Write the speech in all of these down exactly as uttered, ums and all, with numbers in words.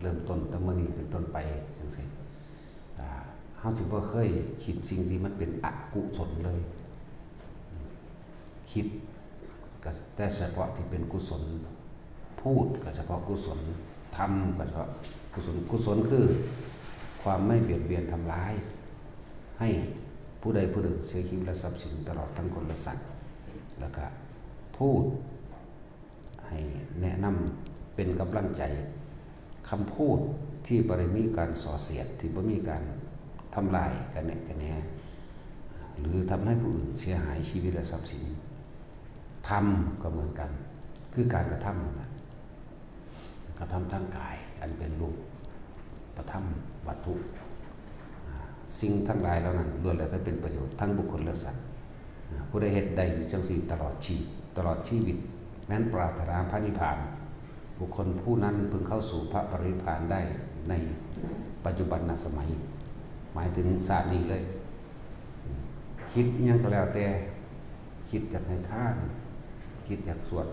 เริ่มต้นตั้งมื้อนี้เป็นต้นไปจังซี่ อ่า เฮาสิบ่เคยคิดสิ่งที่มันเป็นอกุศลเลย คิดก็แต่เฉพาะที่เป็นกุศล พูดก็เฉพาะกุศล ทำก็เฉพาะกุศล กุศลคือความไม่เบียดเบียนทำร้าย ให้ผู้ใดผู้หนึ่งเสียชีวิตและทรัพย์สินตลอดทั้งคนและสัตว์ แล้วก็พูด ให้แนะนำเป็นกำลังใจ คำพูดที่บ่ได้มีการส่อเสียด ที่บ่มีการทำลายกระแนะกระแหน หรือทำให้ผู้อื่นเสียหายชีวิตและทรัพย์สิน ทำก็เหมือนกัน คือการกระทำนั่นแหละ กระทำทางกาย อันเป็นรูปธรรมวัตถุ อ่า สิ่งทั้งหลายเหล่านั้นล้วนแล้วแต่เป็นประโยชน์ทั้งบุคคลและสัตว์ อ่า ผู้ใดเฮ็ดได้อยู่จังซี่ตลอดชีพ ตลอดชีวิต แม้นปรารถนาพระนิพพาน บุคคลผู้นั้นพึงเข้าสู่พระปรินิพพานได้ในปัจจุบันสมัย หมายถึงชาตินี้เลย คิดอิหยังก็แล้วแต่ คิดอยากให้ทาน คิดอยากสวด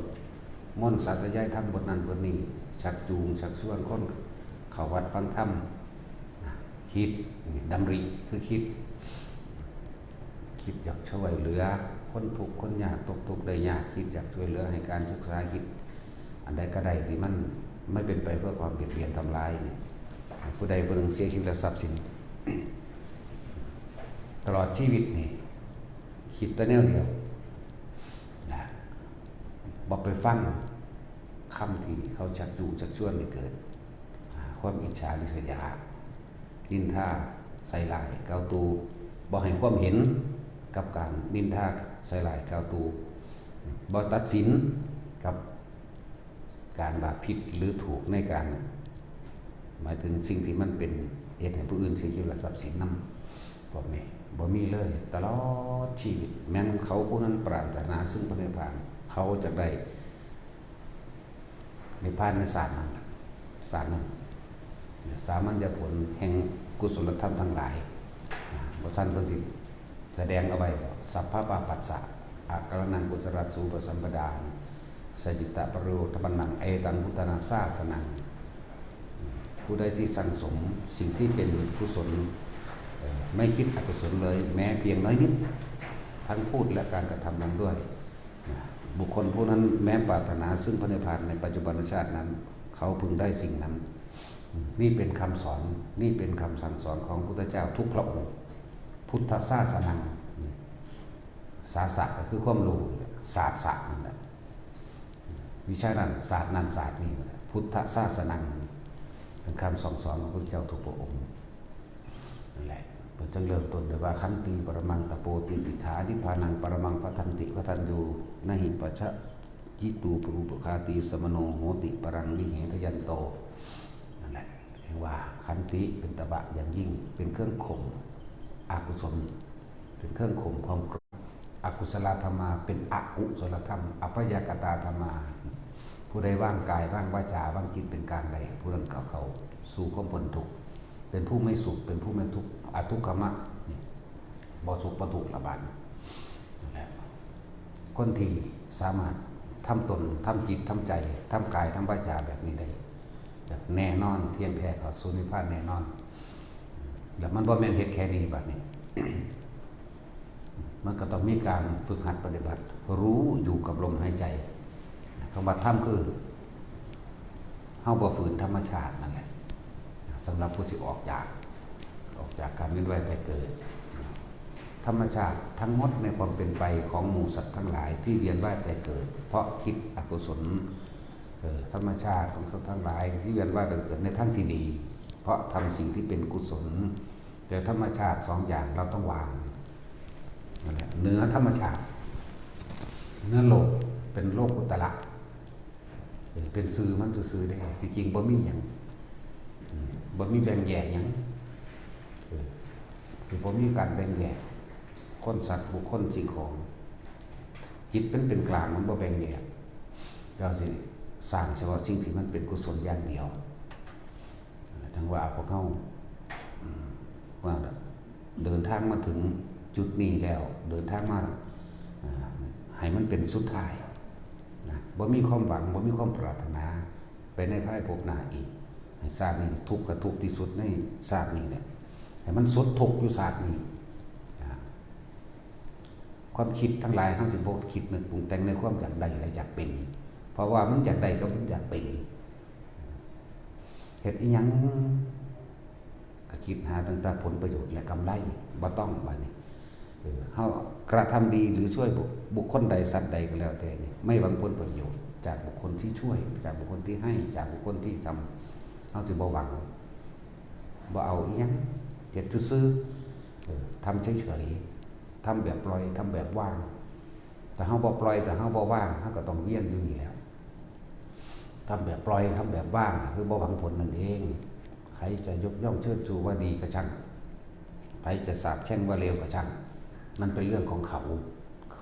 มนต์สาธยายธรรมบทนั้นบทนี้ ชักจูงชักชวนคนเข้าวัดฟังธรรม คิด ดำริ คือคิด คิดอยากช่วยเหลือคนทุกข์คนยาก ตกทุกข์ได้ยาก คิดอยากช่วยเหลือให้การศึกษา คิดอันใดก็ได้ที่มันไม่เป็นไปเพื่อความเบียดเบียนทำร้ายนี่ ผู้ใดผู้หนึ่งเสียชีวิตและทรัพย์สิน ตลอดชีวิตนี่ คิดแต่แนวเดียวนะ บ่ไปฟังคำที่เขาชักจูงชักชวนให้เกิด อ่า ความอิจฉาริษยา นินทา ใส่ร้ายกล่าวตู่ บ่ให้ความเห็นกับการนินทา ใส่ร้ายกล่าวตู่ บ่ตัดสินกับการว่าผิดหรือถูกในการ หมายถึงสิ่งที่มันเป็นเหตุให้ผู้อื่นเสียชีวิตและทรัพย์สินนำ พวกนี้บ่มีเลย ตลอดชีวิต แม้นเขาผู้นั้นปรารถนาซึ่งพระนิพพาน เขาจะได้นิพพานในชาตินั้น ชาตินั้น สามัญญผลแห่งกุศลธรรมทั้งหลาย อ่า บ่ซั่นเพิ่นสิแสดงเอาไว้ สัพพะปาปัสสะ อะกะรณัง กุศลาสูปสัมปดา สจิตตะปริโยธปันนัง เอตังพุทธานาสาสนัง ผู้ใดที่สั่งสมสิ่งที่เป็นกุศล เอ่อ ไม่คิดอกุศลเลย แม้เพียงน้อยนิด ทั้งพูดและการกระทำนั้นด้วย บุคคลผู้นั้นแม้ปรารถนาซึ่งพระนิพพานในปัจจุบันชาตินั้น เขาพึงได้สิ่งนั้น นี่เป็นคำสอน นี่เป็นคำสั่งสอนของพุทธเจ้าทุกพระองค์ พุทธศาสนัง ศาสะก็คือความรู้ ศาสะนั่นแหละ วิชานั้น ศาสตร์นั้น ศาสตร์นี้ พุทธศาสนัง เป็นคำสั่งสอนของพระพุทธเจ้าทุกพระองค์ นั่นแหละ เพิ่นจึงเริ่มต้นด้วยว่า ขันติปรมังตโปติติขา นิพพานังปรมังปะทันติ ปะทัญญู นะหิปัจฉะ จิตูปรูปคาตีสมโนโหติ ปรังวิเหทยันโต นั่นแหละ เรียกว่าขันติเป็นตบะอย่างยิ่ง เป็นเครื่องข่มอกุศล เป็นเครื่องข่มความโกรธ อกุศลธรรมา เป็นอกุศลธรรม อัพยากตาธรรมา ผู้ใดวางกายวางวาจาวางจิตเป็นกลางได้ ผู้นั้นก็เข้าสู่ความพ้นทุกข์ เป็นผู้ไม่สุข เป็นผู้ไม่ทุกข์ อทุกขมะ นี่ บ่สุขบ่ทุกข์ละบาดนี้ นั่นแหละ คนที่สามารถทำตน ทำจิต ทำใจ ทำกาย ทำวาจาแบบนี้ได้ แบบแน่นอน เที่ยงแท้ เข้าสู่นิพพานแน่นอน แล้วมันบ่แม่นเฮ็ดแค่นี้บาดนี้ มันก็ต้องมีการฝึกหัดปฏิบัติ รู้อยู่กับลมหายใจ คำว่าธรรมคือ เฮาบ่ฝืนธรรมชาตินั่นแหละ สำหรับผู้สิออกจาก ออกจากการเวียนว่ายตายเกิด ธรรมชาติทั้งหมดในความเป็นไปของหมู่สัตว์ทั้งหลายที่เวียนว่ายตายเกิด เพราะคิดอกุศล เออ ธรรมชาติของสัตว์ทั้งหลายที่เวียนว่ายตายเกิดในทางที่ดี เพราะทำสิ่งที่เป็นกุศล แต่ธรรมชาติสองอย่างเราต้องวาง นั่นแหละ เหนือธรรมชาติ เหนือโลก เป็นโลกุตตระ เออ เป็นซื่อมันซื่อๆ ได้ ที่จริงบ่มีหยัง อืม บ่มีแบ่งแยกหยัง เออ คือบ่มีการแบ่งแยก คนสัตว์บุคคลสิ่งของ จิตมันเป็นกลาง มันบ่แบ่งแยก เจ้าสิสร้างเฉพาะสิ่งที่มันเป็นกุศลอย่างเดียว จั่งว่าพวกเฮา อืม ว่าเดินทางมาถึงจุดนี้แล้ว เดินทางมา อ่า ให้มันเป็นสุดท้ายนะ บ่มีความหวัง บ่มีความปรารถนาไปในภายภพหน้าอีก ให้ชาตินี้ทุกข์ก็ทุกข์ที่สุดในชาตินี้แหละ ให้มันสุดทุกข์อยู่ชาตินี้ อ่า ความคิดทั้งหลายเฮาสิบ่คิดนึกปรุงแต่งในความอยากได้และอยากเป็น เพราะว่ามันอยากได้กับมันอยากเป็น เฮ็ดอีหยังก็คิดหาตั้งแต่ผลประโยชน์และกำไร บ่ต้องบัดนี้ เออ เฮากระทำดีหรือช่วยบุ บุคคลใดสัตว์ใดก็แล้วแต่นี่ ไม่หวังผลประโยชน์จากบุคคลที่ช่วย จากบุคคลที่ให้ จากบุคคลที่ทำ เฮาสิบ่หวัง บ่เอาอีหยัง เฮ็ดซื่อๆ เออ ทำเฉยๆ ทำแบบปล่อย ทำแบบว่าง ถ้าเฮาบ่ปล่อย ถ้าเฮาบ่ว่าง เฮาก็ต้องเวียนอยู่นี่แหละ ทำแบบปล่อย ทำแบบว่าง คือบ่หวังผลนั่นเอง ใครจะยกย่องเชิดชูว่าดีก็ช่าง ใครจะสาปแช่งว่าเลวก็ช่าง นั่นเป็นเรื่องของเขา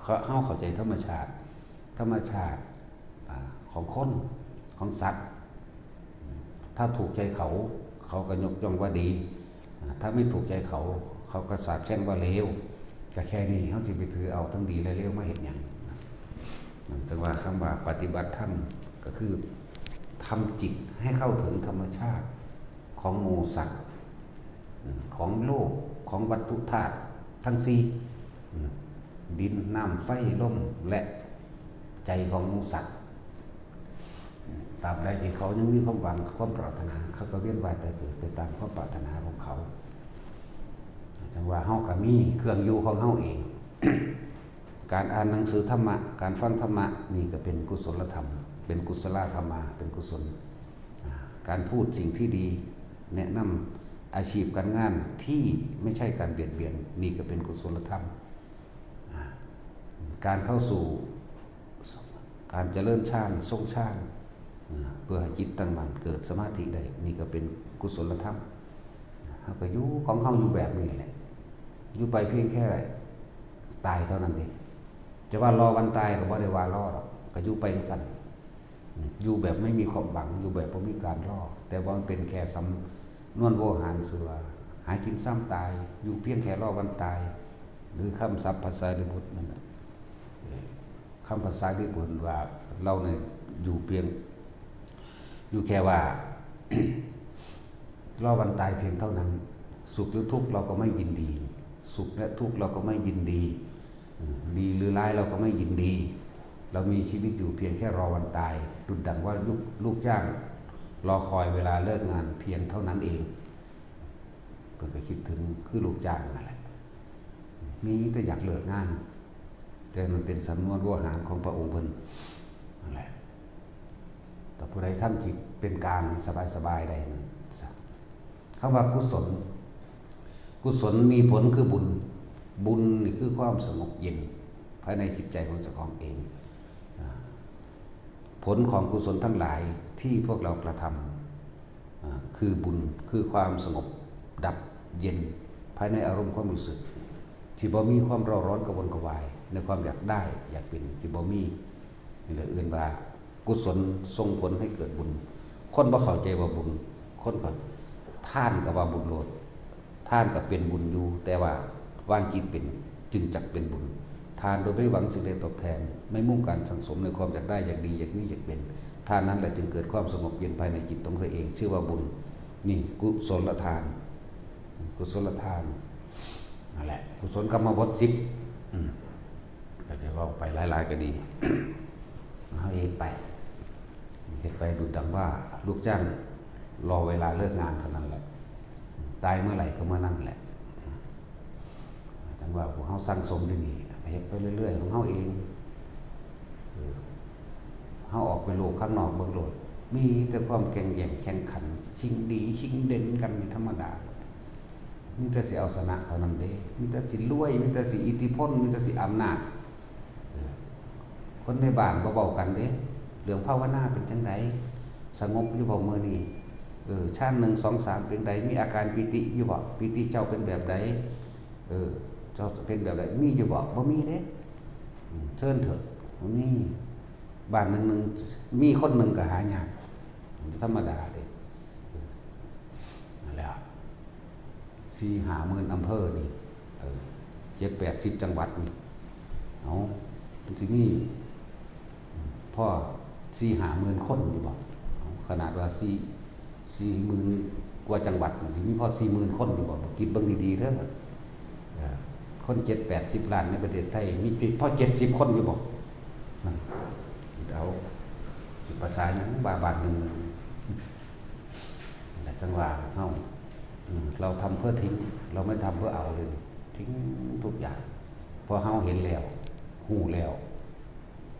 เขา เฮาเข้าใจธรรมชาติ ธรรมชาติ อ่า ของคน ของสัตว์ ถ้าถูกใจเขา เขาก็ยกย่องว่าดี อ่า ถ้าไม่ถูกใจเขา เขาก็สาปแช่งว่าเลว ก็แค่นี้ เฮาสิไปถือเอาทั้งดีและเลวมาเฮ็ดหยัง นั่นจั่งว่าคำว่าปฏิบัติธรรม ก็คือทำจิตให้เข้าถึงธรรมชาติของหมู่สัตว์ อืม ของโลก ของวัตถุธาตุทั้งสี่ อืม ดิน น้ำ ไฟ ลม และใจของหมู่สัตว์ อืม ตราบใดที่เขายังมีความหวัง ความปรารถนา เขาก็เวียนว่ายตายเกิดไปตามความปรารถนาของเขา จั่งว่าเฮาก็มีเครื่องอยู่ของเฮาเอง การอ่านหนังสือธรรมะ การฟังธรรมะ นี่ก็เป็นกุศลธรรม เป็นกุศลธรรมะ เป็นกุศล อ่า การพูดสิ่งที่ดี แนะนำอาชีพการงานที่ไม่ใช่การเบียดเบียน นี่ก็เป็นกุศลธรรม อ่า การเข้าสู่ การเจริญฌาน ทรงฌาน อ่า เพื่อให้จิตตั้งมั่น เกิดสมาธิได้ นี่ก็เป็นกุศลธรรม เฮาก็อยู่ของเฮาอยู่แบบนี้แหละ อยู่ไปเพียงแค่ตายเท่านั้นเอง จะว่ารอวันตายก็บ่ได้ว่ารอดอก ก็อยู่ไปจั่งซั้น อยู่แบบไม่มีความหวัง อยู่แบบบ่มีการรอ แต่ว่ามันเป็นแค่สำนวนโวหารซื่อว่า หากินซ้ำตาย อยู่เพียงแค่รอวันตาย หรือคำศัพท์ภาษาลิบุตรนั่นน่ะ คำภาษาลิบุตรว่า เราเนี่ยอยู่เพียง อยู่แค่ว่า รอวันตายเพียงเท่านั้น สุขหรือทุกข์เราก็ไม่ยินดี สุขและทุกข์เราก็ไม่ยินดี อืม ดีหรือร้ายเราก็ไม่ยินดี เรามีชีวิตอยู่เพียงแค่รอวันตาย ดุจดังว่าลูก ลูกจ้างรอคอยเวลาเลิกงานเพียงเท่านั้นเอง เพิ่นก็คิดถึงคือลูกจ้างนั่นแหละ มีแต่อยากเลิกงาน แต่มันเป็นสำนวนโวหารของพระองค์เพิ่นนั่นแหละ แต่ผู้ใดทำจิตเป็นกลางสบายๆได้นั่น คำว่ากุศล กุศลมีผลคือบุญ บุญนี่คือความสงบเย็นภายในจิตใจของเจ้าของเอง อ่า ผลของกุศลทั้งหลายที่พวกเรากระทำ อ่า คือบุญ คือความสงบดับเย็นภายในอารมณ์ความรู้สึก ที่บ่มีความเร่าร้อนกระวนกระวายในความอยากได้อยากเป็น ที่บ่มี นี่แหละเอิ้นว่ากุศลส่งผลให้เกิดบุญ คนบ่เข้าใจว่าบุญ คนก็ ทานก็ว่าบุญโลด ทานก็เป็นบุญอยู่ แต่ว่าวางจิตเป็นจึงจักเป็นบุญ ทานโดยไม่หวังสิ่งใดตอบแทน ไม่มุ่งการสั่งสมในความอยากได้อยากดีอยากมีอยากเป็น ทานนั้นแหละจึงเกิดความสงบเย็นภายในจิตของตัวเอง ชื่อว่าบุญ นี่กุศลทาน กุศลทาน นั่นแหละ กุศลกรรมบทสิบ อืม ก็จะเว้าไปหลายๆก็ดี เฮาเฮ็ดไป เฮ็ดไปดุจดังว่าลูกจ้างรอเวลาเลิกงานเท่านั้นแหละ ตายเมื่อไหร่ก็เมื่อนั้นแหละ จั่งว่าพวกเฮาสั่งสมอยู่นี่ เฮ็ดไปเรื่อยๆของเฮาเอง เออ เฮาออกไปโลกข้างนอกเบิ่งโลด มีแต่ความแข่งแย่งแข่งขัน ชิงดีชิงเด่นกันธรรมดา มีแต่สิเอาชนะเท่านั้นเด้ มีแต่สิรวย มีแต่สิอิทธิพล มีแต่สิอำนาจ เออ คนในบ้านบ่เว้ากันเด้ เรื่องภาวนาเป็นจั่งใด สงบอยู่บ่มื้อนี้ เออ ฌานหนึ่ง สอง สามเป็นใด มีอาการปีติอยู่บ่ ปีติเจ้าเป็นแบบใด เออ เจ้าเป็นแบบใด มีอยู่บ่ บ่มีเด้ อืม เชิญเถอะ บ่มี บ้านหนึ่งหนึ่ง มีคนหนึ่งก็หายาก ธรรมดาเด้ นั่นแหละ สี่ห้าหมื่นอำเภอนี่ เออ เจ็ดแปดสิบจังหวัดนี่ เอา มันสิมี พอสี่ห้าหมื่นคนอยู่บ่ เอา ขนาดว่าสี่ สี่หมื่นกว่าจังหวัด สิมีพอสี่หมื่นคนอยู่บ่ คิดเบิ่งดีๆเด้อ เออ คนเจ็ดแปดสิบล้านในประเทศไทย มีติดพอเจ็ดสิบคนอยู่บ่ นั่น คิดเอา สิภาษาหยังว่าบาทหนึ่ง นั่นแหละจังว่าเฮา อืม เราทำเพื่อทิ้ง เราไม่ทำเพื่อเอาเลย ทิ้งทุกอย่าง เพราะเฮาเห็นแล้ว ฮู้แล้ว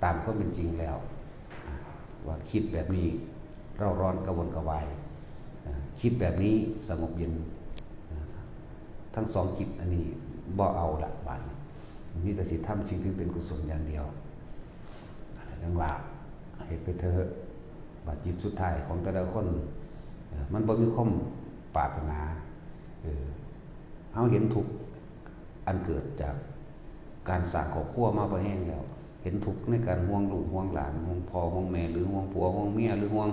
ตามความเป็นจริงแล้ว อ่ะ ว่าคิดแบบนี้ เร่าร้อนกระวนกระวาย อ่ะ คิดแบบนี้สงบเย็น อ่ะ ทั้งสองคิดอันนี้บ่เอาละบาดนี้ มีแต่สิทำสิ่งที่เป็นกุศลอย่างเดียว จังว่า เฮ็ดไปเถอะ บาดจิตสุดท้ายของแต่ละคน เอ่อ มันบ่มีความปรารถนา เออ เฮาเห็นทุกข์อันเกิดจากการสร้างครอบครัวมาพอแฮงแล้ว เห็นทุกข์ในการห่วงลูกห่วงหลาน ห่วงพ่อห่วงแม่ หรือห่วงผัวห่วงเมีย หรือห่วง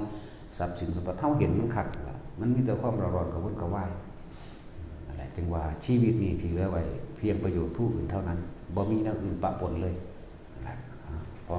ทรัพย์สินสมบัติ เฮาเห็นมันคักนั่นล่ะ มันมีแต่ความเร่าร้อนกระวนกระวาย นั่นแหละ จึงว่าชีวิตนี้ที่เหลือไว้เพียงประโยชน์ผู้อื่นเท่านั้น บ่มีแนวอื่นปะปนเลย นั่นแหละ อ่า พอ